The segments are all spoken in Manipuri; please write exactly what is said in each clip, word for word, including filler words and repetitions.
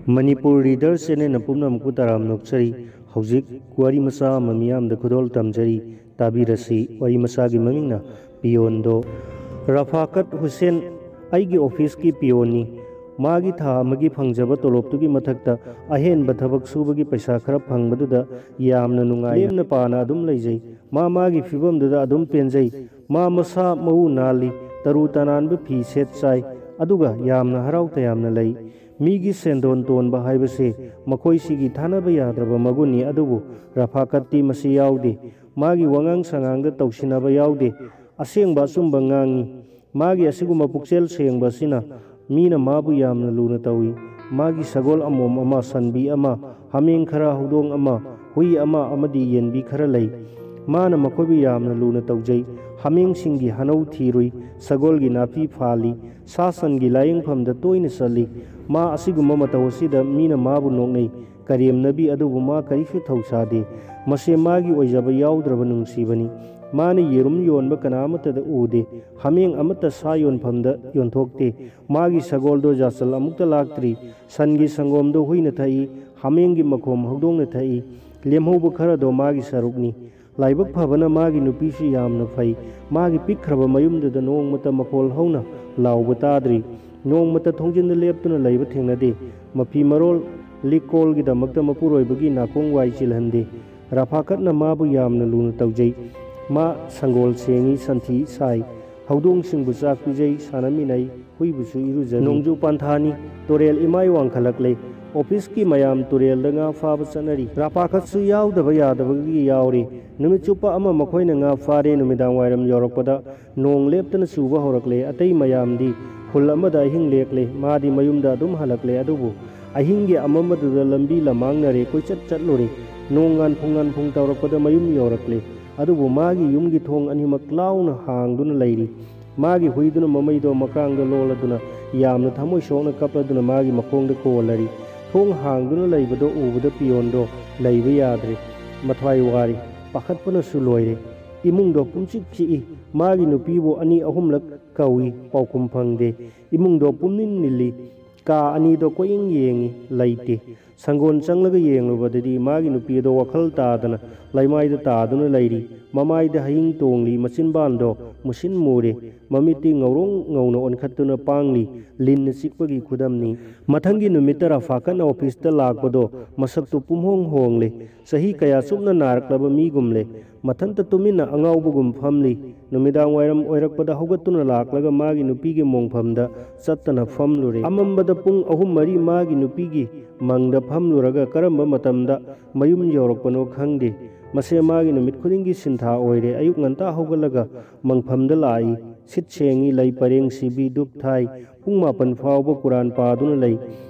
ꯃꯅꯤꯄꯨꯔ ꯔꯤꯗꯔ ꯆꯦꯅꯦꯜꯅ ꯄꯨꯝꯅꯃꯛꯄꯨ ꯇꯔꯥꯝꯅ ꯑꯣꯛꯆꯔꯤ꯫ ꯍꯧꯖꯤꯛ ꯋꯥꯔꯤ ꯃꯆꯥ ꯑꯃ ꯃꯤꯌꯥꯝꯗ ꯈꯨꯗꯣꯜ ꯇꯝꯖꯔꯤ, ꯇꯥꯕꯤꯔꯁꯤ꯫ ꯋꯥꯔꯤ ꯃꯆꯥꯒꯤ ꯃꯃꯤꯡꯅ ꯄꯤꯌꯣꯟꯗꯣ꯫ ꯔꯐꯥꯀꯠ ꯍꯨꯁꯦꯟ ꯑꯩꯒꯤ ꯑꯣꯐꯤꯁꯀꯤ ꯄꯤꯌꯣꯟꯅꯤ꯫ ꯃꯥꯒꯤ ꯊꯥ ꯑꯃꯒꯤ ꯐꯪꯖꯕ ꯇꯣꯂꯣꯞꯇꯨꯒꯤ ꯃꯊꯛꯇ ꯑꯍꯦꯟꯕ ꯊꯕꯛ ꯁꯨꯕꯒꯤ ꯄꯩꯁꯥ ꯈꯔ ꯐꯪꯕꯗꯨꯗ ꯌꯥꯝꯅ ꯅꯨꯡꯉꯥꯏ꯫ ꯂꯦꯝꯅ ꯄꯥꯅ ꯑꯗꯨꯝ ꯂꯩꯖꯩ꯫ ꯃꯥ ꯃꯥꯒꯤ ꯐꯤꯕꯝꯗꯨꯗ ꯑꯗꯨꯝ ꯄꯦꯟꯖꯩ꯫ ꯃꯥ ꯃꯁꯥ ꯃꯎ ꯅꯥꯜꯂꯤ, ꯇꯔꯨ ꯇꯅꯥꯟꯕ ꯐꯤ ꯁꯦꯠ ꯆꯥꯏ, ꯑꯗꯨꯒ ꯌꯥꯝꯅ ꯍꯔꯥꯎ ꯇꯌꯥꯝꯅ ꯂꯩ꯫ ꯃꯤꯒꯤ ꯁꯦꯟꯗꯣꯟ ꯇꯣꯟꯕ ꯍꯥꯏꯕꯁꯦ ꯃꯈꯣꯏꯁꯤꯒꯤ ꯊꯥꯅꯕ ꯌꯥꯗ꯭ꯔꯕ ꯃꯒꯨꯟꯅꯤ, ꯑꯗꯨꯕꯨ ꯔꯐꯥꯀꯠꯇꯤ ꯃꯁꯤ ꯌꯥꯎꯗꯦ꯫ ꯃꯥꯒꯤ ꯋꯥꯉꯥꯡ ꯁꯉꯥꯡꯗ ꯇꯧꯁꯤꯟꯅꯕ ꯌꯥꯎꯗꯦ꯫ ꯑꯁꯦꯡꯕ ꯑꯆꯨꯝꯕ ꯉꯥꯡꯉꯤ꯫ ꯃꯥꯒꯤ ꯑꯁꯤꯒꯨꯝꯕ ꯄꯨꯛꯆꯦꯜ ꯁꯦꯡꯕ ꯑꯁꯤꯅ ꯃꯤꯅ ꯃꯥꯕꯨ ꯌꯥꯝꯅ ꯂꯨꯅ ꯇꯧꯏ꯫ ꯃꯥꯒꯤ ꯁꯒꯣꯜ ꯑꯃꯣꯝ ꯑꯃ, ꯁꯟꯕꯤ ꯑꯃ, ꯍꯥꯃꯦꯡ ꯈꯔ, ꯍꯧꯗꯣꯡ ꯑꯃ, ꯍꯨꯏ ꯑꯃ ꯑꯃꯗꯤ ꯌꯦꯟꯕꯤ ꯈꯔ ꯂꯩ꯫ ꯃꯥꯅ ꯃꯈꯣꯏꯕꯨ ꯌꯥꯝꯅ ꯂꯨꯅ ꯇꯧꯖꯩ꯫ ꯍꯥꯃꯦꯡꯁꯤꯡꯒꯤ ꯍꯅꯧ ꯊꯤꯔꯨꯏ, ꯁꯒꯣꯜꯒꯤ ꯅꯥꯄꯤ ꯐꯥꯜꯂꯤ, ꯁꯥ ꯁꯟꯒꯤ ꯂꯥꯌꯦꯡꯐꯝꯗ ꯇꯣꯏꯅ ꯆꯠꯂꯤ꯫ ꯃꯥ ꯑꯁꯤꯒꯨꯝꯕ ꯃꯇꯧ ꯑꯁꯤꯗ ꯃꯤꯅ ꯃꯥꯕꯨ ꯅꯣꯛꯅꯩ, ꯀꯔꯦꯝꯅꯕꯤ, ꯑꯗꯨꯕꯨ ꯃꯥ ꯀꯔꯤꯁꯨ ꯊꯧꯁꯥꯗꯦ꯫ ꯃꯁꯦ ꯃꯥꯒꯤ ꯑꯣꯏꯖꯕ ꯌꯥꯎꯗ꯭ꯔꯕ ꯅꯨꯡꯁꯤꯕꯅꯤ꯫ ꯃꯥꯅ ꯌꯦꯔꯨꯝ ꯌꯣꯟꯕ ꯀꯅꯥ ꯑꯃꯠꯇꯗ ꯎꯗꯦ꯫ ꯍꯥꯃꯦꯡ ꯑꯃꯠꯇ ꯁꯥ ꯌꯣꯟꯐꯝꯗ ꯌꯣꯟꯊꯣꯛꯇꯦ꯫ ꯃꯥꯒꯤ ꯁꯒꯣꯜꯗꯣ ꯖꯥꯆꯜ ꯑꯃꯨꯛꯇ ꯂꯥꯛꯇ꯭ꯔꯤ꯫ ꯁꯟꯒꯤ ꯁꯪꯒꯣꯝꯗꯣ ꯍꯨꯏꯅ ꯊꯛꯏ, ꯍꯥꯃꯦꯡꯒꯤ ꯃꯈꯣꯝ ꯍꯧꯗꯣꯡꯅ ꯊꯛꯏ꯫ ꯂꯦꯝꯍꯧꯕ ꯈꯔꯗꯣ ꯃꯥꯒꯤ ꯁꯔꯨꯛꯅꯤ꯫ ꯂꯥꯏꯕꯛ ꯐꯕꯅ ꯃꯥꯒꯤ ꯅꯨꯄꯤꯁꯨ ꯌꯥꯝꯅ ꯐꯩ꯫ ꯃꯥꯒꯤ ꯄꯤꯛꯈ꯭ꯔꯕ ꯃꯌꯨꯝꯗꯨꯗ ꯅꯣꯡꯃꯇ ꯃꯈꯣꯜ ꯍꯧꯅ ꯂꯥꯎꯕ ꯇꯥꯗ꯭ꯔꯤ꯫ ꯅꯣꯡꯃꯇ ꯊꯣꯡꯖꯤꯟꯗ ꯂꯦꯞꯇꯨꯅ ꯂꯩꯕ ꯊꯦꯡꯅꯗꯦ꯫ ꯃꯐꯤ ꯃꯔꯣꯜ, ꯂꯤꯛ ꯀꯣꯜꯒꯤꯗꯃꯛꯇ ꯃꯄꯨꯔꯣꯏꯕꯒꯤ ꯅꯥꯀꯣꯡ ꯋꯥꯏ ꯆꯤꯜꯍꯟꯗꯦ꯫ ꯔꯐꯥꯀꯠꯅ ꯃꯥꯕꯨ ꯌꯥꯝꯅ ꯂꯨꯅ ꯇꯧꯖꯩ꯫ ꯃꯥ ꯁꯪꯒꯣꯜ ꯁꯦꯡꯏ, ꯁꯟꯊꯤ ꯁꯥꯏ, ꯍꯧꯗꯣꯡꯁꯤꯡꯕꯨ ꯆꯥꯛ ꯄꯤꯖꯩ, ꯁꯥꯟꯅꯃꯤꯟꯅꯩ, ꯍꯨꯏꯕꯨꯁꯨ ꯏꯔꯨꯖꯕꯤ꯫ ꯅꯣꯡꯖꯨ ꯄꯥꯟꯊꯥꯅꯤ, ꯇꯨꯔꯦꯜ ꯏꯃꯥꯏ ꯋꯥꯡꯈꯠꯂꯛꯂꯦ꯫ ꯑꯣꯐꯤꯁꯀꯤ ꯃꯌꯥꯝ ꯇꯨꯔꯦꯜꯗ ꯉꯥ ꯐꯥꯕ ꯆꯠꯅꯔꯤ꯫ ꯔꯐꯥꯀꯠꯁꯨ ꯌꯥꯎꯗꯕ ꯌꯥꯗꯕꯒꯤ ꯌꯥꯎꯔꯦ꯫ ꯅꯨꯃꯤꯠ ꯆꯨꯞꯄ ꯑꯃ ꯃꯈꯣꯏꯅ ꯉꯥ ꯐꯥꯔꯦ꯫ ꯅꯨꯃꯤꯗꯥꯡ ꯋꯥꯏꯔꯝ ꯌꯧꯔꯛꯄꯗ ꯅꯣꯡ ꯂꯦꯞꯇꯅ ꯆꯨꯕ ꯍꯧꯔꯛꯂꯦ꯫ ꯑꯇꯩ ꯃꯌꯥꯝꯗꯤ ꯈꯨꯜ ꯑꯃꯗ ꯑꯍꯤꯡ ꯂꯦꯛꯂꯦ꯫ ꯃꯥꯗꯤ ꯃꯌꯨꯝꯗ ꯑꯗꯨꯝ ꯍꯜꯂꯛꯂꯦ꯫ ꯑꯗꯨꯕꯨ ꯑꯍꯤꯡꯒꯤ ꯑꯃꯝꯕꯗꯨꯗ ꯂꯝꯕꯤ ꯂꯃꯥꯡꯅꯔꯦ, ꯀꯣꯏꯆꯠ ꯆꯠꯂꯨꯔꯦ꯫ ꯅꯣꯡ ꯉꯥꯟꯐꯨꯡ ꯉꯥꯟꯐꯨꯡ ꯇꯧꯔꯛꯄꯗ ꯃꯌꯨꯝ ꯌꯧꯔꯛꯂꯦ꯫ ꯑꯗꯨꯕꯨ ꯃꯥꯒꯤ ꯌꯨꯝꯒꯤ ꯊꯣꯡ ꯑꯅꯤꯃꯛ ꯂꯥꯎꯅ ꯍꯥꯡꯗꯨꯅ ꯂꯩꯔꯤ꯫ ꯃꯥꯒꯤ ꯍꯨꯏꯗꯨꯅ ꯃꯃꯩꯗꯣ ꯃꯀ꯭ꯔꯥꯡꯗ ꯂꯣꯜꯂꯗꯨꯅ ꯌꯥꯝꯅ ꯊꯃꯣꯏ ꯁꯣꯛꯅ ꯀꯞꯂꯗꯨꯅ ꯃꯥꯒꯤ ꯃꯈꯣꯡꯗ ꯀꯣꯜꯂꯔꯤ꯫ ꯊꯣꯡ ꯍꯥꯡꯗꯨꯅ ꯂꯩꯕꯗꯣ ꯎꯕꯗ ꯄꯤꯌꯣꯟꯗꯣ ꯂꯩꯕ ꯌꯥꯗ꯭ꯔꯦ꯫ ꯃꯊ꯭ꯋꯥꯏ ꯋꯥꯔꯤ, ꯄꯥꯈꯠꯄꯅꯁꯨ ꯂꯣꯏꯔꯦ꯫ ꯏꯃꯨꯡꯗꯣ ꯄꯨꯝꯆꯤꯛ ꯆꯤꯛꯏ꯫ ꯃꯥꯒꯤ ꯅꯨꯄꯤꯕꯨ ꯑꯅꯤ ꯑꯍꯨꯝꯂꯛ ꯀꯧꯏ, ꯄꯥꯎꯈꯨꯝ ꯐꯪꯗꯦ꯫ ꯏꯃꯨꯡꯗꯣ ꯄꯨꯝꯅꯤꯜ ꯅꯤꯜꯂꯤ꯫ ꯀꯥ ꯑꯅꯤꯗꯣ ꯀꯣꯏꯌꯦꯡ ꯌꯦꯡꯉꯤ, ꯂꯩꯇꯦ꯫ ꯁꯪꯒꯣꯟ ꯆꯪꯂꯒ ꯌꯦꯡꯂꯨꯕꯗꯗꯤ ꯃꯥꯒꯤ ꯅꯨꯄꯤ ꯑꯗꯣ ꯋꯥꯈꯜ ꯇꯥꯗꯅ ꯂꯩꯃꯥꯏꯗ ꯇꯥꯗꯨꯅ ꯂꯩꯔꯤ꯫ ꯃꯃꯥꯏꯗ ꯍꯌꯤꯡ ꯇꯣꯡꯂꯤ, ꯃꯆꯤꯟꯕꯥꯟꯗꯣ ꯃꯨꯁꯤꯟ ꯃꯨꯔꯦ, ꯃꯃꯤꯠꯇꯤ ꯉꯧꯔꯣꯡ ꯉꯧꯅ ꯑꯣꯟꯈꯠꯇꯨꯅ ꯄꯥꯡꯂꯤ, ꯂꯤꯟꯅ ꯆꯤꯛꯄꯒꯤ ꯈꯨꯗꯝꯅꯤ꯫ ꯃꯊꯪꯒꯤ ꯅꯨꯃꯤꯠꯇ ꯔꯐꯥꯀꯠꯅ ꯑꯣꯐꯤꯁꯇ ꯂꯥꯛꯄꯗꯣ ꯃꯁꯛꯇꯨ ꯄꯨꯝꯍꯣꯡ ꯍꯣꯡꯂꯦ꯫ ꯆꯍꯤ ꯀꯌꯥ ꯆꯨꯞꯅ ꯅꯥꯔꯛꯂꯕ ꯃꯤꯒꯨꯝꯂꯦ꯫ ꯃꯊꯟꯇ ꯇꯨꯃꯤꯟꯅ ꯑꯉꯥꯎꯕꯒꯨꯝ ꯐꯝꯂꯤ꯫ ꯅꯨꯃꯤꯗꯥꯡ ꯋꯥꯏꯔꯝ ꯑꯣꯏꯔꯛꯄꯗ ꯍꯧꯒꯠꯇꯨꯅ ꯂꯥꯛꯂꯒ ꯃꯥꯒꯤ ꯅꯨꯄꯤꯒꯤ ꯃꯣꯡꯐꯝꯗ ꯆꯠꯇꯅ ꯐꯝꯂꯨꯔꯦ꯫ ꯑꯃꯝꯕꯗ ꯄꯨꯡ ꯑꯍꯨꯝ ꯃꯔꯤ ꯃꯥꯒꯤ ꯅꯨꯄꯤꯒꯤ ꯃꯪꯗ ꯐꯝꯂꯨꯔꯒ ꯀꯔꯝꯕ ꯃꯇꯝꯗ ꯃꯌꯨꯝ ꯌꯧꯔꯛꯄꯅꯣ ꯈꯪꯗꯦ꯫ ꯃꯁꯦ ꯃꯥꯒꯤ ꯅꯨꯃꯤꯠ ꯈꯨꯗꯤꯡꯒꯤ ꯁꯤꯟꯊꯥ ꯑꯣꯏꯔꯦ꯫ ꯑꯌꯨꯛ ꯉꯟꯇꯥ ꯍꯧꯒꯠꯂꯒ ꯃꯪꯐꯝꯗ ꯂꯥꯛꯏ꯫ ꯁꯤꯠ ꯁꯦꯡꯉꯤ, ꯂꯩ ꯄꯔꯦꯡ ꯁꯤꯕꯤ, ꯙꯨꯞ ꯊꯥꯏ꯫ ꯄꯨꯡ ꯃꯥꯄꯟ ꯐꯥꯎꯕ ꯀꯨꯔꯥꯟ ꯄꯥꯗꯨꯅ ꯂꯩ꯫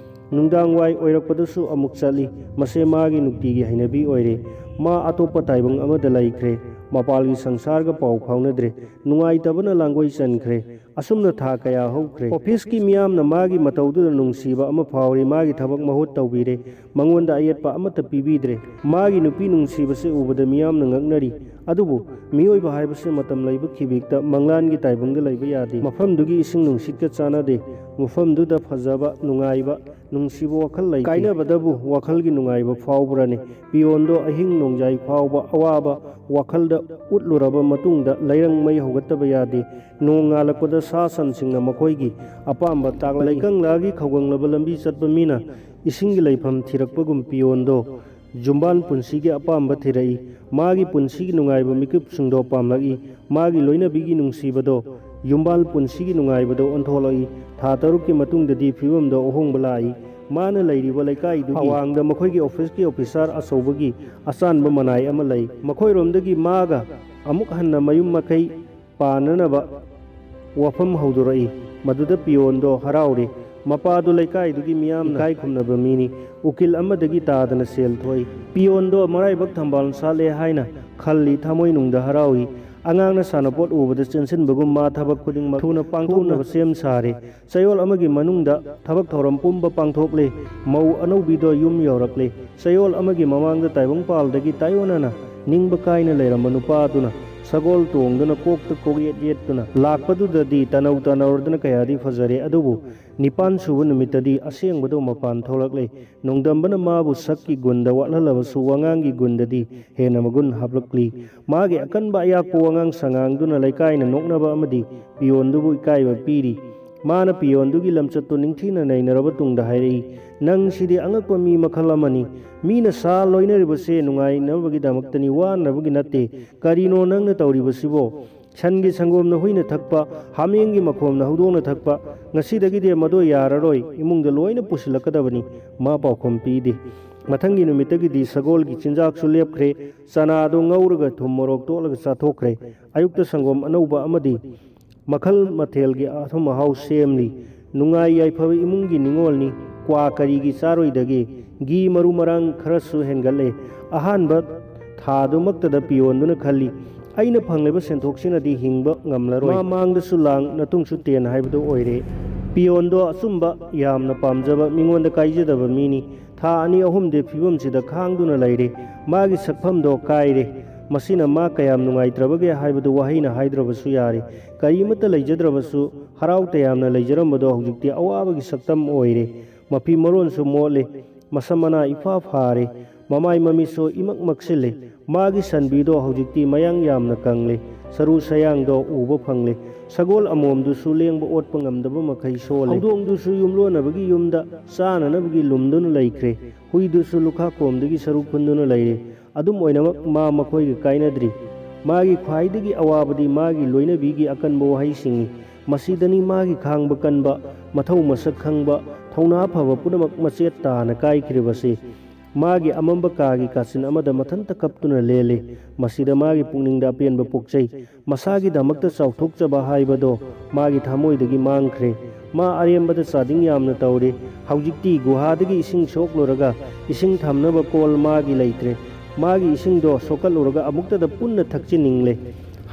ꯅꯨꯡꯗꯥꯡ ꯋꯥꯏ ꯑꯣꯏꯔꯛꯄꯗꯁꯨ ꯑꯃꯨꯛ ꯆꯠꯂꯤ꯫ ꯃꯁꯦ ꯃꯥꯒꯤ ꯅꯨꯡꯇꯤꯒꯤ ꯍꯩꯅꯕꯤ ꯑꯣꯏꯔꯦ꯫ ꯃꯥ ꯑꯇꯣꯞꯄ ꯇꯥꯏꯕꯪ ꯑꯃꯗ ꯂꯩꯈ꯭ꯔꯦ꯫ ꯃꯄꯥꯜꯒꯤ ꯁꯪꯁꯥꯔꯒ ꯄꯥꯎ ꯐꯥꯎꯅꯗ꯭ꯔꯦ꯫ ꯅꯨꯡꯉꯥꯏꯇꯕꯅ ꯂꯥꯡꯒꯣꯏ ꯆꯟꯈ꯭ꯔꯦ꯫ ꯑꯁꯨꯝꯅ ꯊꯥ ꯀꯌꯥ ꯍꯧꯈ꯭ꯔꯦ꯫ ꯑꯣꯐꯤꯁꯀꯤ ꯃꯤꯌꯥꯝꯅ ꯃꯥꯒꯤ ꯃꯇꯧꯗꯨꯗ ꯅꯨꯡꯁꯤꯕ ꯑꯃ ꯐꯥꯎꯔꯤ꯫ ꯃꯥꯒꯤ ꯊꯕꯛ ꯃꯍꯨꯠ ꯇꯧꯕꯤꯔꯦ꯫ ꯃꯉꯣꯟꯗ ꯑꯌꯦꯠꯄ ꯑꯃꯠꯇ ꯄꯤꯕꯤꯗ꯭ꯔꯦ꯫ ꯃꯥꯒꯤ ꯅꯨꯄꯤ ꯅꯨꯡꯁꯤꯕꯁꯦ ꯎꯕꯗ ꯃꯤꯌꯥꯝꯅ ꯉꯛꯅꯔꯤ꯫ ꯑꯗꯨꯕꯨ ꯃꯤꯑꯣꯏꯕ ꯍꯥꯏꯕꯁꯦ ꯃꯇꯝ ꯂꯩꯕ ꯈꯤꯕꯤꯛꯇ ꯃꯪꯂꯥꯟꯒꯤ ꯇꯥꯏꯕꯪꯗ ꯂꯩꯕ ꯌꯥꯗꯦ꯫ ꯃꯐꯝꯗꯨꯒꯤ ꯏꯁꯤꯡ ꯅꯨꯡꯁꯤꯠꯀ ꯆꯥꯟꯅꯗꯦ꯫ ꯃꯐꯝꯗꯨꯗ ꯐꯖꯕ, ꯅꯨꯡꯉꯥꯏꯕ, ꯅꯨꯡꯁꯤꯕ ꯋꯥꯈꯜ ꯂꯩꯇꯦ꯫ ꯀꯥꯏꯅꯕꯗꯕꯨ ꯋꯥꯈꯜꯒꯤ ꯅꯨꯡꯉꯥꯏꯕ ꯐꯥꯎꯕ꯭ꯔꯅꯦ? ꯄꯤꯌꯣꯟꯗꯣ ꯑꯍꯤꯡ ꯅꯣꯡꯖꯥꯏ ꯐꯥꯎꯕ ꯑꯋꯥꯕ ꯋꯥꯈꯜꯗ ꯎꯠꯂꯨꯔꯕ ꯃꯇꯨꯡꯗ ꯂꯩꯔꯪ ꯃꯩ ꯍꯧꯒꯠꯇꯕ ꯌꯥꯗꯦ꯫ ꯅꯣꯡ ꯉꯥꯜꯂꯛꯄꯗ ꯁꯥ ꯁꯟꯁꯤꯡꯅ ꯃꯈꯣꯏꯒꯤ ꯑꯄꯥꯝꯕ ꯇꯥꯛꯂꯛꯏ꯫ ꯂꯩꯀꯪꯂꯥꯒꯤ ꯈꯧꯒꯪꯂꯕ ꯂꯝꯕꯤ ꯆꯠꯄ ꯃꯤꯅ ꯏꯁꯤꯡꯒꯤ ꯂꯩꯐꯝ ꯊꯤꯔꯛꯄꯒꯨꯝ ꯄꯤꯌꯣꯟꯗꯣ ꯌꯨꯝꯕꯥꯟ ꯄꯨꯟꯁꯤꯒꯤ ꯑꯄꯥꯝꯕ ꯊꯤꯔꯛꯏ꯫ ꯃꯥꯒꯤ ꯄꯨꯟꯁꯤꯒꯤ ꯅꯨꯡꯉꯥꯏꯕ ꯃꯤꯀꯨꯞꯁꯤꯡꯗꯣ ꯄꯥꯝꯂꯛꯏ꯫ ꯃꯥꯒꯤ ꯂꯣꯏꯅꯕꯤꯒꯤ ꯅꯨꯡꯁꯤꯕꯗꯣ ꯌꯨꯝꯕꯥꯜ ꯄꯨꯟꯁꯤꯒꯤ ꯅꯨꯡꯉꯥꯏꯕꯗꯣ ꯑꯣꯟꯊꯣꯛꯂꯛꯏ꯫ ꯊꯥ ꯇꯔꯨꯛꯀꯤ ꯃꯇꯨꯡꯗꯗꯤ ꯐꯤꯕꯝꯗꯣ ꯑꯍꯣꯡꯕ ꯂꯥꯛꯏ꯫ ꯃꯥꯅ ꯂꯩꯔꯤꯕ ꯂꯩꯀꯥꯏꯗꯨꯒꯤ ꯑꯋꯥꯡꯗ ꯃꯈꯣꯏꯒꯤ ꯑꯣꯐꯤꯁꯀꯤ ꯑꯣꯐꯤꯁꯥꯔ ꯑꯆꯧꯕꯒꯤ ꯑꯆꯥꯟꯕ ꯃꯅꯥꯏ ꯑꯃ ꯂꯩ꯫ ꯃꯈꯣꯏꯔꯣꯝꯗꯒꯤ ꯃꯥꯒ ꯑꯃꯨꯛ ꯍꯟꯅ ꯃꯌꯨꯝ ꯃꯀꯩ ꯄꯥꯟꯅꯅꯕ ꯋꯥꯐꯝ ꯍꯧꯗꯣꯔꯛꯏ꯫ ꯃꯗꯨꯗ ꯄꯤꯌꯣꯟꯗꯣ ꯍꯔꯥꯎꯔꯤ꯫ ꯃꯄꯥꯗꯨ ꯂꯩꯀꯥꯏꯗꯨꯒꯤ ꯃꯤꯌꯥꯝꯅ ꯏꯀꯥꯏ ꯈꯨꯝꯅꯕ ꯃꯤꯅꯤ꯫ ꯎꯀꯤꯜ ꯑꯃꯗꯒꯤ ꯇꯥꯗꯅ ꯁꯦꯜ ꯊꯣꯛꯏ꯫ ꯄꯤꯌꯣꯟꯗꯣ ꯃꯔꯥꯏꯕꯛ ꯊꯝꯕꯥꯜ ꯁꯥꯠꯂꯦ ꯍꯥꯏꯅ ꯈꯜꯂꯤ, ꯊꯃꯣꯏꯅꯨꯡꯗ ꯍꯔꯥꯎꯏ꯫ ꯑꯉꯥꯡꯅ ꯁꯥꯟꯅꯄꯣꯠ ꯎꯕꯗ ꯆꯦꯟꯁꯤꯟꯕꯒꯨꯝ ꯃꯥ ꯊꯕꯛ ꯈꯨꯗꯤꯡꯃꯛ ꯊꯨꯅ ꯄꯥꯡꯊꯣꯛꯅꯕ ꯁꯦꯝ ꯁꯥꯔꯦ꯫ ꯆꯌꯣꯜ ꯑꯃꯒꯤ ꯃꯅꯨꯡꯗ ꯊꯕꯛ ꯊꯧꯔꯝ ꯄꯨꯝꯕ ꯄꯥꯡꯊꯣꯛꯂꯦ꯫ ꯃꯧ ꯑꯅꯧꯕꯤꯗꯣ ꯌꯨꯝ ꯌꯧꯔꯛꯂꯦ꯫ ꯆꯌꯣꯜ ꯑꯃꯒꯤ ꯃꯃꯥꯡꯗ ꯇꯥꯏꯕꯪꯄꯥꯜꯗꯒꯤ ꯇꯥꯏꯑꯣꯟꯅꯅ ꯅꯤꯡꯕ ꯀꯥꯏꯅ ꯂꯩꯔꯝꯕ ꯅꯨꯄꯥ ꯑꯗꯨꯅ ꯁꯒꯣꯜ ꯇꯣꯡꯗꯨꯅ ꯀꯣꯛꯇ ꯀꯣꯛꯌꯦꯠ ꯌꯦꯠꯇꯨꯅ ꯂꯥꯛꯄꯗꯨꯗꯗꯤ ꯇꯅꯧ ꯇꯅꯧꯔꯗꯅ ꯀꯌꯥꯗꯤ ꯐꯖꯔꯦ꯫ ꯑꯗꯨꯕꯨ ꯅꯤꯄꯥꯟ ꯁꯨꯕ ꯅꯨꯃꯤꯠꯇꯗꯤ ꯑꯁꯦꯡꯕꯗꯣ ꯃꯄꯥꯟ ꯊꯣꯛꯂꯛꯂꯦ꯫ ꯅꯣꯡꯗꯝꯕꯅ ꯃꯥꯕꯨ ꯁꯛꯀꯤ ꯒꯨꯟꯗ ꯋꯥꯠꯍꯜꯂꯕꯁꯨ ꯋꯥꯉꯥꯡꯒꯤ ꯒꯨꯟꯗꯗꯤ ꯍꯦꯟꯅ ꯃꯒꯨꯟ ꯍꯥꯞꯂꯛꯂꯤ꯫ ꯃꯥꯒꯤ ꯑꯀꯟꯕ ꯑꯌꯥꯛꯄ ꯋꯥꯉꯥꯡ ꯁꯉꯥꯡꯗꯨꯅ ꯂꯩꯀꯥꯏꯅ ꯅꯣꯛꯅꯕ ꯑꯃꯗꯤ ꯄꯤꯌꯣꯟꯗꯨꯕꯨ ꯏꯀꯥꯏꯕ ꯄꯤꯔꯤ꯫ ꯃꯥꯅ ꯄꯤꯌꯣꯟꯗꯨꯒꯤ ꯂꯝꯆꯠꯇꯨ ꯅꯤꯡꯊꯤꯅ ꯅꯩꯅꯔꯕ ꯇꯨꯡꯗ ꯍꯥꯏꯔꯛꯏ, "ꯅꯪꯁꯤꯗꯤ ꯑꯉꯛꯄ ꯃꯤ ꯃꯈꯜ ꯑꯃꯅꯤ꯫ ꯃꯤꯅ ꯁꯥ ꯂꯣꯏꯅꯔꯤꯕꯁꯦ ꯅꯨꯡꯉꯥꯏꯅꯕꯒꯤꯗꯃꯛꯇꯅꯤ, ꯋꯥꯅꯕꯒꯤ ꯅꯠꯇꯦ꯫ ꯀꯔꯤꯅꯣ ꯅꯪꯅ ꯇꯧꯔꯤꯕꯁꯤꯕꯣ? ꯁꯟꯒꯤ ꯁꯪꯒꯣꯝꯅ ꯍꯨꯏꯅ ꯊꯛꯄ, ꯍꯥꯃꯦꯡꯒꯤ ꯃꯈꯣꯝꯅ ꯍꯧꯗꯣꯡꯅ ꯊꯛꯄ, ꯉꯁꯤꯗꯒꯤꯗꯤ ꯃꯗꯨ ꯌꯥꯔꯔꯣꯏ, ꯏꯃꯨꯡꯗ ꯂꯣꯏꯅ ꯄꯨꯁꯤꯜꯂꯛꯀꯗꯕꯅꯤ"꯫ ꯃꯥ ꯄꯥꯎꯈꯨꯝ ꯄꯤꯗꯦ꯫ ꯃꯊꯪꯒꯤ ꯅꯨꯃꯤꯠꯇꯒꯤꯗꯤ ꯁꯒꯣꯜꯒꯤ ꯆꯤꯟꯖꯥꯛꯁꯨ ꯂꯦꯞꯈ꯭ꯔꯦ꯫ ꯆꯅꯥꯗꯨ ꯉꯧꯔꯒ ꯊꯨꯝ ꯃꯣꯔꯣꯛ ꯇꯣꯠꯂꯒ ꯆꯥꯊꯣꯛꯈ꯭ꯔꯦ꯫ ꯑꯌꯨꯛꯇ ꯁꯪꯒꯣꯝ ꯑꯅꯧꯕ ꯑꯃꯗꯤ ꯃꯈꯜ ꯃꯊꯦꯜꯒꯤ ꯑꯊꯨꯝ ꯑꯍꯥꯎ ꯁꯦꯝꯂꯤ꯫ ꯅꯨꯡꯉꯥꯏ ꯌꯥꯏꯐꯕ ꯏꯃꯨꯡꯒꯤ ꯅꯤꯉꯣꯜꯅꯤ꯫ ꯀ꯭ꯋꯥ ꯀꯔꯤꯒꯤ ꯆꯥꯔꯣꯏꯗꯒꯦ? ꯘꯤ ꯃꯔꯨ ꯃꯔꯥꯡ ꯈꯔꯁꯨ ꯍꯦꯟꯒꯠꯂꯦ꯫ ꯑꯍꯥꯟꯕ ꯊꯥꯗꯨꯃꯛꯇꯗ ꯄꯤꯌꯣꯟꯗꯨꯅ ꯈꯜꯂꯤ, "ꯑꯩꯅ ꯐꯪꯂꯤꯕ ꯁꯦꯟꯊꯣꯛꯁꯤꯅꯗꯤ ꯍꯤꯡꯕ ꯉꯝꯂꯔꯣꯏ꯫ ꯃꯃꯥꯡꯗꯁꯨ ꯂꯥꯡ, ꯃꯇꯨꯡꯁꯨ ꯇꯦꯟ" ꯍꯥꯏꯕꯗꯨ ꯑꯣꯏꯔꯦ꯫ ꯄꯤꯌꯣꯟꯗꯣ ꯑꯆꯨꯝꯕ ꯌꯥꯝꯅ ꯄꯥꯝꯖꯕ, ꯃꯤꯉꯣꯟꯗ ꯀꯥꯏꯖꯗꯕ ꯃꯤꯅꯤ꯫ ꯊꯥ ꯑꯅꯤ ꯑꯍꯨꯝꯗꯤ ꯐꯤꯕꯝꯁꯤꯗ ꯈꯥꯡꯗꯨꯅ ꯂꯩꯔꯦ꯫ ꯃꯥꯒꯤ ꯁꯛꯐꯝꯗꯣ ꯀꯥꯏꯔꯦ꯫ ꯃꯁꯤꯅ ꯃꯥ ꯀꯌꯥꯝ ꯅꯨꯡꯉꯥꯏꯇ꯭ꯔꯕꯒꯦ ꯍꯥꯏꯕꯗꯨ ꯋꯥꯍꯩꯅ ꯍꯥꯏꯗ꯭ꯔꯕꯁꯨ ꯌꯥꯔꯦ꯫ ꯀꯔꯤꯃꯠꯇ ꯂꯩꯖꯗ꯭ꯔꯕꯁꯨ ꯍꯔꯥꯎ ꯇꯌꯥꯝꯅ ꯂꯩꯖꯔꯝꯕꯗꯣ ꯍꯧꯖꯤꯛꯇꯤ ꯑꯋꯥꯕꯒꯤ ꯁꯛꯇꯝ ꯑꯣꯏꯔꯦ꯫ ꯃꯐꯤ ꯃꯔꯣꯟꯁꯨ ꯃꯣꯠꯂꯦ꯫ ꯃꯁꯝ ꯃꯅꯥ ꯏꯐꯥ ꯐꯥꯔꯦ꯫ ꯃꯃꯥꯏ ꯃꯃꯤꯠꯁꯨ ꯏꯃꯛ ꯃꯛꯁꯤꯜꯂꯦ꯫ ꯃꯥꯒꯤ ꯁꯟꯕꯤꯗꯣ ꯍꯧꯖꯤꯛꯇꯤ ꯃꯌꯥꯡ ꯌꯥꯝꯅ ꯀꯪꯂꯦ꯫ ꯁꯔꯨ ꯁꯌꯥꯡꯗꯣ ꯎꯕ ꯐꯪꯂꯦ꯫ ꯁꯒꯣꯜ ꯑꯃꯣꯝꯗꯨꯁꯨ ꯂꯦꯡꯕ ꯑꯣꯠꯄ ꯉꯝꯗꯕ ꯃꯈꯩ ꯁꯣꯜꯂꯦ꯫ ꯍꯧꯗꯣꯡꯗꯨꯁꯨ ꯌꯨꯝꯂꯣꯟꯅꯕꯒꯤ ꯌꯨꯝꯗ ꯆꯥꯅꯅꯕꯒꯤ ꯂꯨꯝꯗꯨꯅ ꯂꯩꯈ꯭ꯔꯦ꯫ ꯍꯨꯏꯗꯨꯁꯨ ꯂꯨꯈꯥ ꯀꯣꯝꯗꯒꯤ ꯁꯔꯨ ꯈꯨꯟꯗꯨꯅ ꯂꯩꯔꯦ꯫ ꯑꯗꯨꯝ ꯑꯣꯏꯅꯃꯛ, ꯃꯥ ꯃꯈꯣꯏꯒ ꯀꯥꯏꯅꯗ꯭ꯔꯤ꯫ ꯃꯥꯒꯤ ꯈ꯭ꯋꯥꯏꯗꯒꯤ ꯑꯋꯥꯕꯗꯤ ꯃꯥꯒꯤ ꯂꯣꯏꯅꯕꯤꯒꯤ ꯑꯀꯟꯕ ꯋꯥꯍꯩꯁꯤꯡꯅꯤ꯫ ꯃꯁꯤꯗꯅꯤ ꯃꯥꯒꯤ ꯈꯥꯡꯕ ꯀꯟꯕ, ꯃꯊꯧ ꯃꯁꯛ ꯈꯪꯕ, ꯊꯧꯅꯥ ꯐꯕ ꯄꯨꯝꯅꯃꯛ ꯃꯆꯦꯠ ꯇꯥꯅ ꯀꯥꯏꯈ꯭ꯔꯤꯕꯁꯤ꯫ ꯃꯥꯒꯤ ꯑꯃꯝꯕ ꯀꯥꯒꯤ ꯀꯥꯆꯤꯟ ꯑꯃꯗ ꯃꯊꯟꯇ ꯀꯞꯇꯨꯅ ꯂꯦꯜꯂꯤ꯫ ꯃꯁꯤꯗ ꯃꯥꯒꯤ ꯄꯨꯛꯅꯤꯡꯗ ꯑꯄꯦꯟꯕ ꯄꯣꯛꯆꯩ꯫ ꯃꯁꯥꯒꯤꯗꯃꯛꯇ ꯆꯥꯎꯊꯣꯛꯆꯕ ꯍꯥꯏꯕꯗꯣ ꯃꯥꯒꯤ ꯊꯃꯣꯏꯗꯒꯤ ꯃꯥꯡꯈ꯭ꯔꯦ꯫ ꯃꯥ ꯑꯔꯦꯝꯕꯗ ꯆꯥꯗꯤꯡ ꯌꯥꯝꯅ ꯇꯧꯔꯦ꯫ ꯍꯧꯖꯤꯛꯇꯤ ꯒꯨꯍꯥꯗꯒꯤ ꯏꯁꯤꯡ ꯁꯣꯛꯂꯨꯔꯒ ꯏꯁꯤꯡ ꯊꯝꯅꯕ ꯀꯣꯜ ꯃꯥꯒꯤ ꯂꯩꯇ꯭ꯔꯦ꯫ ꯃꯥꯒꯤ ꯏꯁꯤꯡꯗꯣ ꯁꯣꯛꯀꯠꯂꯨꯔꯒ ꯑꯃꯨꯛꯇꯗ ꯄꯨꯟꯅ ꯊꯛꯆꯤꯟꯅꯤꯡꯂꯦ꯫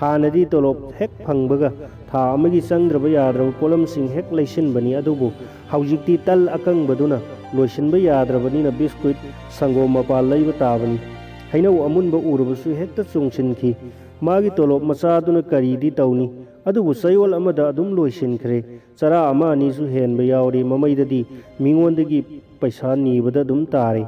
ꯍꯥꯟꯅꯗꯤ ꯇꯣꯂꯣꯞ ꯍꯦꯛ ꯐꯪꯕꯒ ꯊꯥ ꯑꯃꯒꯤ ꯆꯪꯗ꯭ꯔꯕ ꯌꯥꯗ꯭ꯔꯕ ꯄꯣꯠꯂꯝꯁꯤꯡ ꯍꯦꯛ ꯂꯩꯁꯤꯟꯕꯅꯤ, ꯑꯗꯨꯕꯨ ꯍꯧꯖꯤꯛꯇꯤ ꯇꯜ ꯑꯀꯪꯕꯗꯨꯅ ꯂꯣꯏꯁꯤꯟꯕ ꯌꯥꯗ꯭ꯔꯕꯅꯤꯅ ꯕꯤꯁꯀꯨꯠ, ꯁꯪꯒꯣꯝ ꯃꯄꯥꯜ ꯂꯩꯕ ꯇꯥꯕꯅꯤ꯫ ꯍꯩꯅꯧ ꯑꯃꯨꯟꯕ ꯎꯔꯕꯁꯨ ꯍꯦꯛꯇ ꯆꯣꯡꯁꯤꯟꯈꯤ꯫ ꯃꯥꯒꯤ ꯇꯣꯂꯣꯞ ꯃꯆꯥꯗꯨꯅ ꯀꯔꯤꯗꯤ ꯇꯧꯅꯤ? ꯑꯗꯨꯕꯨ ꯆꯌꯣꯜ ꯑꯃꯗ ꯑꯗꯨꯝ ꯂꯣꯏꯁꯤꯟꯈ꯭ꯔꯦ꯫ ꯆꯔꯥ ꯑꯃ ꯑꯅꯤꯁꯨ ꯍꯦꯟꯕ ꯌꯥꯎꯔꯤ꯫ ꯃꯃꯩꯗꯗꯤ ꯃꯤꯉꯣꯟꯗꯒꯤ ꯄꯩꯁꯥ ꯅꯤꯕꯗ ꯑꯗꯨꯝ ꯇꯥꯔꯦ꯫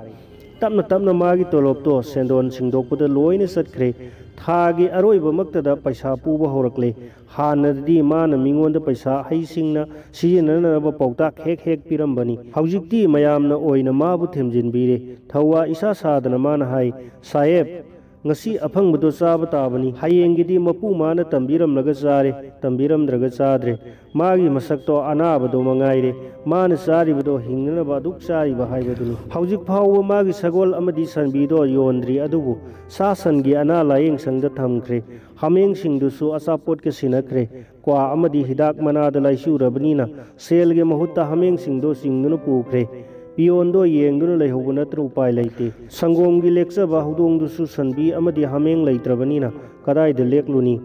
ꯇꯞꯅ ꯇꯞꯅ ꯃꯥꯒꯤ ꯇꯣꯂꯣꯞꯇꯣ ꯁꯦꯟꯗꯣꯟ ꯁꯤꯡꯗꯣꯛꯄꯗ ꯂꯣꯏꯅ ꯆꯠꯈ꯭ꯔꯦ꯫ ꯊꯥꯒꯤ ꯑꯔꯣꯏꯕꯃꯛꯇꯗ ꯄꯩꯁꯥ ꯄꯨꯕ ꯍꯧꯔꯛꯂꯦ꯫ ꯍꯥꯟꯅꯗꯤ ꯃꯥꯅ ꯃꯤꯉꯣꯟꯗ ꯄꯩꯁꯥ ꯍꯩꯁꯤꯡꯅ ꯁꯤꯖꯤꯟꯅꯅꯕ ꯄꯥꯎꯇꯥꯛ ꯍꯦꯛ ꯍꯦꯛ ꯄꯤꯔꯝꯕꯅꯤ꯫ ꯍꯧꯖꯤꯛꯇꯤ ꯃꯌꯥꯝꯅ ꯑꯣꯏꯅ ꯃꯥꯕꯨ ꯊꯦꯝꯖꯤꯟꯕꯤꯔꯦ꯫ ꯊꯧꯋꯥ ꯏꯁꯥ ꯁꯥꯗꯅ ꯃꯥꯅ ꯍꯥꯏ, "ꯁꯥꯍꯦꯕ, ꯉꯁꯤ ꯑꯐꯪꯕꯗꯣ ꯆꯥꯕ ꯇꯥꯕꯅꯤ꯫ ꯍꯌꯦꯡꯒꯤꯗꯤ ꯃꯄꯨ ꯃꯥꯅ ꯇꯝꯕꯤꯔꯝꯂꯒ ꯆꯥꯔꯦ, ꯇꯝꯕꯤꯔꯝꯗ꯭ꯔꯒ ꯆꯥꯗ꯭ꯔꯦ꯫ ꯃꯥꯒꯤ ꯃꯁꯛꯇꯣ ꯑꯅꯥꯕꯗꯣ ꯃꯉꯥꯏꯔꯦ꯫ ꯃꯥꯅ ꯆꯥꯔꯤꯕꯗꯣ ꯍꯤꯡꯅꯅꯕ ꯑꯗꯨꯛ ꯆꯥꯔꯤꯕ ꯍꯥꯏꯕꯗꯨꯅꯤ꯫ ꯍꯧꯖꯤꯛ ꯐꯥꯎꯕ ꯃꯥꯒꯤ ꯁꯒꯣꯜ ꯑꯃꯗꯤ ꯁꯟꯕꯤꯗꯣ ꯌꯣꯟꯗ꯭ꯔꯤ, ꯑꯗꯨꯕꯨ ꯁꯥ ꯁꯟꯒꯤ ꯑꯅꯥ ꯂꯥꯌꯦꯡ ꯁꯪꯗ ꯊꯝꯈ꯭ꯔꯦ꯫ ꯍꯥꯃꯦꯡꯁꯤꯡꯗꯨꯁꯨ ꯑꯆꯥꯄꯣꯠꯀ ꯁꯤꯟꯅꯈ꯭ꯔꯦ꯫ ꯀ꯭ꯋꯥ ꯑꯃꯗꯤ ꯍꯤꯗꯥꯛ ꯃꯅꯥꯗ ꯂꯥꯏꯆꯨꯔꯕꯅꯤꯅ ꯁꯦꯜꯒꯤ ꯃꯍꯨꯠꯇ ꯍꯥꯃꯦꯡꯁꯤꯡꯗꯣ ꯆꯤꯡꯗꯨꯅ ꯄꯨꯈ꯭ꯔꯦ꯫ ꯄꯤꯌꯣꯟꯗꯣ ꯌꯦꯡꯗꯨꯅ ꯂꯩꯍꯧꯕ ꯅꯠꯇꯅ ꯎꯄꯥꯏ ꯂꯩꯇꯦ꯫ ꯁꯪꯒꯣꯝꯒꯤ ꯂꯦꯛꯆꯕ ꯍꯧꯗꯣꯡꯗꯨꯁꯨ ꯁꯟꯕꯤ ꯑꯃꯗꯤ ꯍꯥꯃꯦꯡ ꯂꯩꯇ꯭ꯔꯕꯅꯤꯅ ꯀꯗꯥꯏꯗ ꯂꯦꯛꯂꯨꯅꯤ?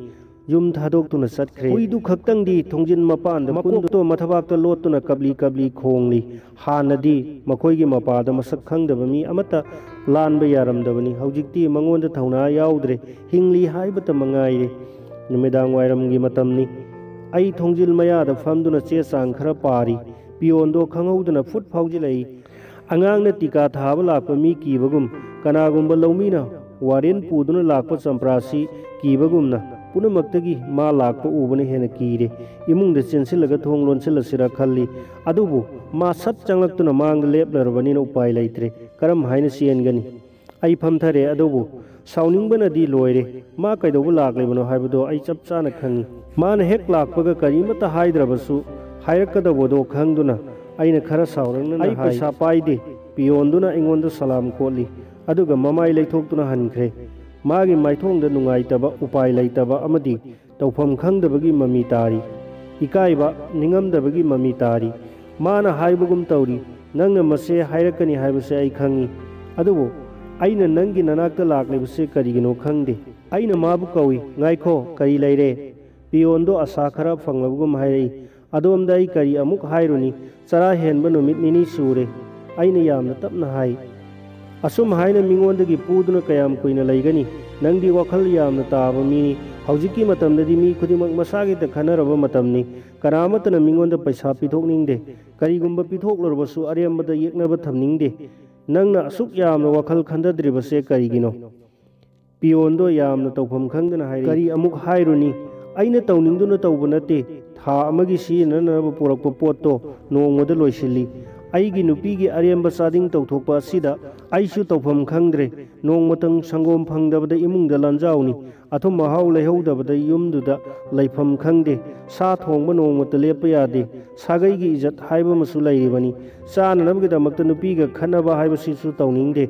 ꯌꯨꯝ ꯊꯥꯗꯣꯛꯇꯨꯅ ꯆꯠꯈ꯭ꯔꯦ꯫ ꯍꯨꯏꯗꯨ ꯈꯛꯇꯪꯗꯤ ꯊꯣꯡꯖꯤꯟ ꯃꯄꯥꯟꯗ ꯃꯀꯣꯛꯇꯣ ꯃꯊꯕꯥꯛꯇ ꯂꯣꯠꯇꯨꯅ ꯀꯞꯂꯤ ꯀꯞꯂꯤ ꯈꯣꯡꯂꯤ꯫ ꯍꯥꯟꯅꯗꯤ ꯃꯈꯣꯏꯒꯤ ꯃꯄꯥꯗ ꯃꯁꯛ ꯈꯪꯗꯕ ꯃꯤ ꯑꯃꯠꯇ ꯂꯥꯟꯕ ꯌꯥꯔꯝꯗꯕꯅꯤ꯫ ꯍꯧꯖꯤꯛꯇꯤ ꯃꯉꯣꯟꯗ ꯊꯧꯅꯥ ꯌꯥꯎꯗ꯭ꯔꯦ꯫ ꯍꯤꯡꯂꯤ ꯍꯥꯏꯕꯇ ꯃꯉꯥꯏꯔꯦ꯫ ꯅꯨꯃꯤꯗꯥꯡ ꯋꯥꯏꯔꯝꯒꯤ ꯃꯇꯝꯅꯤ꯫ ꯑꯩ ꯊꯣꯡꯖꯤꯜ ꯃꯌꯥꯗ ꯐꯝꯗꯨꯅ ꯆꯦ ꯆꯥꯡ ꯈꯔ ꯄꯥꯔꯤ꯫ ꯄꯤꯌꯣꯟꯗꯣ ꯈꯪꯍꯧꯗꯅ ꯐꯨꯠ ꯐꯥꯎꯖꯤꯜꯂꯛꯏ꯫ ꯑꯉꯥꯡꯅ ꯇꯤꯀꯥ ꯊꯥꯕ ꯂꯥꯛꯄ ꯃꯤ ꯀꯤꯕꯒꯨꯝ, ꯀꯅꯥꯒꯨꯝꯕ ꯂꯧꯃꯤꯅ ꯋꯥꯔꯦꯟ ꯄꯨꯗꯨꯅ ꯂꯥꯛꯄ ꯆꯝꯄ꯭ꯔꯥꯁꯤ ꯀꯤꯕꯒꯨꯝꯅ, ꯄꯨꯝꯅꯃꯛꯇꯒꯤ ꯃꯥ ꯂꯥꯛꯄ ꯎꯕꯅ ꯍꯦꯟꯅ ꯀꯤꯔꯦ꯫ ꯏꯃꯨꯡꯗ ꯆꯦꯟꯁꯤꯜꯂꯒ ꯊꯣꯡ ꯂꯣꯟꯁꯤꯜꯂꯁꯤꯔ ꯈꯜꯂꯤ꯫ ꯑꯗꯨꯕꯨ ꯃꯥ ꯁꯠ ꯆꯪꯂꯛꯇꯨꯅ ꯃꯥꯡꯗ ꯂꯦꯞꯂꯔꯕꯅꯤꯅ ꯎꯄꯥꯏ ꯂꯩꯇ꯭ꯔꯦ꯫ ꯀꯔꯝ ꯍꯥꯏꯅ ꯆꯦꯟꯒꯅꯤ? ꯑꯩ ꯐꯝꯊꯔꯦ, ꯑꯗꯨꯕꯨ ꯁꯥꯎꯅꯤꯡꯕꯅꯗꯤ ꯂꯣꯏꯔꯦ꯫ ꯃꯥ ꯀꯩꯗꯧꯕ ꯂꯥꯛꯂꯤꯕꯅꯣ ꯍꯥꯏꯕꯗꯣ ꯑꯩ ꯆꯞ ꯆꯥꯅ ꯈꯪꯏ꯫ ꯃꯥꯅ ꯍꯦꯛ ꯂꯥꯛꯄꯒ ꯀꯔꯤꯃꯠꯇ ꯍꯥꯏꯗ꯭ꯔꯕꯁꯨ ꯍꯥꯏꯔꯛꯀꯗꯧꯕꯗꯣ ꯈꯪꯗꯨꯅ ꯑꯩꯅ ꯈꯔ ꯁꯥꯎꯔꯛꯅꯅ "ꯑꯩ ꯍꯥꯏ, ꯄꯩꯁꯥ ꯄꯥꯏꯗꯦ"꯫ ꯄꯤꯌꯣꯟꯗꯨꯅ ꯑꯩꯉꯣꯟꯗ ꯁꯂꯥꯝ ꯀꯣꯠꯂꯤ, ꯑꯗꯨꯒ ꯃꯃꯥꯏ ꯂꯩꯊꯣꯛꯇꯨꯅ ꯍꯟꯈ꯭ꯔꯦ꯫ ꯃꯥꯒꯤ ꯃꯥꯏꯊꯣꯡꯗ ꯅꯨꯡꯉꯥꯏꯇꯕ, ꯎꯄꯥꯏ ꯂꯩꯇꯕ ꯑꯃꯗꯤ ꯇꯧꯐꯝ ꯈꯪꯗꯕꯒꯤ ꯃꯃꯤ ꯇꯥꯔꯤ꯫ ꯏꯀꯥꯏꯕ, ꯅꯤꯡꯉꯝꯗꯕꯒꯤ ꯃꯃꯤ ꯇꯥꯔꯤ꯫ ꯃꯥꯅ ꯍꯥꯏꯕꯒꯨꯝ ꯇꯧꯔꯤ, "ꯅꯪꯅ ꯃꯁꯦ ꯍꯥꯏꯔꯛꯀꯅꯤ ꯍꯥꯏꯕꯁꯦ ꯑꯩ ꯈꯪꯏ꯫ ꯑꯗꯨꯕꯨ ꯑꯩꯅ ꯅꯪꯒꯤ ꯅꯅꯥꯛꯇ ꯂꯥꯛꯂꯤꯕꯁꯦ ꯀꯔꯤꯒꯤꯅꯣ ꯈꯪꯗꯦ"꯫ ꯑꯩꯅ ꯃꯥꯕꯨ ꯀꯧꯏ, "ꯉꯥꯏꯈꯣ, ꯀꯔꯤ ꯂꯩꯔꯦ?" ꯄꯤꯌꯣꯟꯗꯣ ꯑꯁꯥ ꯈꯔ ꯐꯪꯂꯕꯒꯨꯝ ꯍꯥꯏꯔꯛꯏ, "ꯑꯗꯣꯝꯗ ꯑꯩ ꯀꯔꯤ ꯑꯃꯨꯛ ꯍꯥꯏꯔꯨꯅꯤ? ꯆꯔꯥ ꯍꯦꯟꯕ ꯅꯨꯃꯤꯠ ꯅꯤꯅꯤ ꯁꯨꯔꯦ"꯫ ꯑꯩꯅ ꯌꯥꯝꯅ ꯇꯞꯅ ꯍꯥꯏ, "ꯑꯁꯨꯝ ꯍꯥꯏꯅ ꯃꯤꯉꯣꯟꯗꯒꯤ ꯄꯨꯗꯨꯅ ꯀꯌꯥꯝ ꯀꯨꯏꯅ ꯂꯩꯒꯅꯤ? ꯅꯪꯗꯤ ꯋꯥꯈꯜ ꯌꯥꯝꯅ ꯇꯥꯕ ꯃꯤꯅꯤ꯫ ꯍꯧꯖꯤꯛꯀꯤ ꯃꯇꯝꯗꯗꯤ ꯃꯤ ꯈꯨꯗꯤꯡꯃꯛ ꯃꯁꯥꯒꯤꯇ ꯈꯟꯅꯔꯕ ꯃꯇꯝꯅꯤ꯫ ꯀꯅꯥ ꯑꯃꯠꯇꯅ ꯃꯤꯉꯣꯟꯗ ꯄꯩꯁꯥ ꯄꯤꯊꯣꯛꯅꯤꯡꯗꯦ꯫ ꯀꯔꯤꯒꯨꯝꯕ ꯄꯤꯊꯣꯛꯂꯨꯔꯕꯁꯨ ꯑꯔꯦꯝꯕꯗ ꯌꯦꯛꯅꯕ ꯊꯝꯅꯤꯡꯗꯦ꯫ ꯅꯪꯅ ꯑꯁꯨꯛ ꯌꯥꯝꯅ ꯋꯥꯈꯜ ꯈꯟꯊꯗ꯭ꯔꯤꯕꯁꯦ ꯀꯔꯤꯒꯤꯅꯣ?" ꯄꯤꯌꯣꯟꯗꯣ ꯌꯥꯝꯅ ꯇꯧꯐꯝ ꯈꯪꯗꯅ ꯍꯥꯏꯔꯛꯏ꯫ "ꯀꯔꯤ ꯑꯃꯨꯛ ꯍꯥꯏꯔꯨꯅꯤ? ꯑꯩꯅ ꯇꯧꯅꯤꯡꯗꯨꯅ ꯇꯧꯕ ꯅꯠꯇꯦ꯫ ꯊꯥ ꯑꯃꯒꯤ ꯁꯤꯖꯤꯟꯅꯅꯕ ꯄꯨꯔꯛꯄ ꯄꯣꯠꯇꯣ ꯅꯣꯡꯃꯗ ꯂꯣꯏꯁꯤꯜꯂꯤ꯫ ꯑꯩꯒꯤ ꯅꯨꯄꯤꯒꯤ ꯑꯔꯦꯝꯕ ꯆꯥꯗꯤꯡ ꯇꯧꯊꯣꯛꯄ ꯑꯁꯤꯗ ꯑꯩꯁꯨ ꯇꯧꯐꯝ ꯈꯪꯗ꯭ꯔꯦ꯫ ꯅꯣꯡꯃꯇꯪ ꯁꯪꯒꯣꯝ ꯐꯪꯗꯕꯗ ꯏꯃꯨꯡꯗ ꯂꯥꯟꯖꯥꯎꯅꯤ꯫ ꯑꯊꯨꯝ ꯑꯍꯥꯎ ꯂꯩꯍꯧꯗꯕꯗ ꯌꯨꯝꯗꯨꯗ ꯂꯩꯐꯝ ꯈꯪꯗꯦ꯫ ꯁꯥ ꯊꯣꯡꯕ ꯅꯣꯡꯃꯇ ꯂꯦꯞꯄ ꯌꯥꯗꯦ꯫ ꯁꯥꯒꯩꯒꯤ ꯏꯖꯠ ꯍꯥꯏꯕ ꯑꯃꯁꯨ ꯂꯩꯔꯤꯕꯅꯤ꯫ ꯆꯥꯅꯅꯕꯒꯤꯗꯃꯛꯇ ꯅꯨꯄꯤꯒ ꯈꯠꯅꯕ ꯍꯥꯏꯕꯁꯤꯁꯨ ꯇꯧꯅꯤꯡꯗꯦ꯫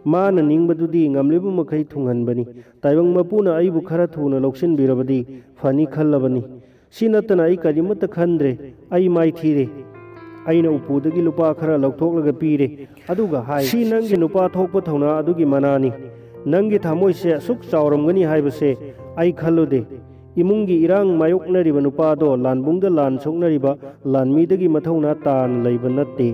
ꯃꯥꯅ ꯅꯤꯡꯕꯗꯨꯗꯤ ꯉꯝꯂꯤꯕ ꯃꯈꯩ ꯊꯨꯡꯍꯟꯕꯅꯤ꯫ ꯇꯥꯏꯕꯪ ꯃꯄꯨꯅ ꯑꯩꯕꯨ ꯈꯔ ꯊꯨꯅ ꯂꯧꯁꯤꯟꯕꯤꯔꯕꯗꯤ ꯐꯅꯤ ꯈꯜꯂꯕꯅꯤ꯫ ꯁꯤ ꯅꯠꯇꯅ ꯑꯩ ꯀꯔꯤꯃꯠꯇ ꯈꯟꯗ꯭ꯔꯦ꯫ ꯑꯩ ꯃꯥꯏꯊꯤꯔꯦ꯫" ꯑꯩꯅ ꯎꯄꯨꯗꯒꯤ ꯂꯨꯄꯥ ꯈꯔ ꯂꯧꯊꯣꯛꯂꯒ ꯄꯤꯔꯦ, ꯑꯗꯨꯒ ꯍꯥꯏ, "ꯁꯤ ꯅꯪꯒꯤ ꯅꯨꯄꯥ ꯊꯣꯛꯄ ꯊꯧꯅꯥ ꯑꯗꯨꯒꯤ ꯃꯅꯥꯅꯤ꯫ ꯅꯪꯒꯤ ꯊꯃꯣꯏꯁꯦ ꯑꯁꯨꯛ ꯆꯥꯎꯔꯝꯒꯅꯤ ꯍꯥꯏꯕꯁꯦ ꯑꯩ ꯈꯜꯂꯨꯗꯦ꯫ ꯏꯃꯨꯡꯒꯤ ꯏꯔꯥꯡ ꯃꯥꯌꯣꯛꯅꯔꯤꯕ ꯅꯨꯄꯥꯗꯣ ꯂꯥꯟꯕꯨꯡꯗ ꯂꯥꯟ ꯁꯣꯛꯅꯔꯤꯕ ꯂꯥꯟꯃꯤꯗꯒꯤ ꯃꯊꯧꯅꯥ ꯇꯥꯅ ꯂꯩꯕ ꯅꯠꯇꯦ꯫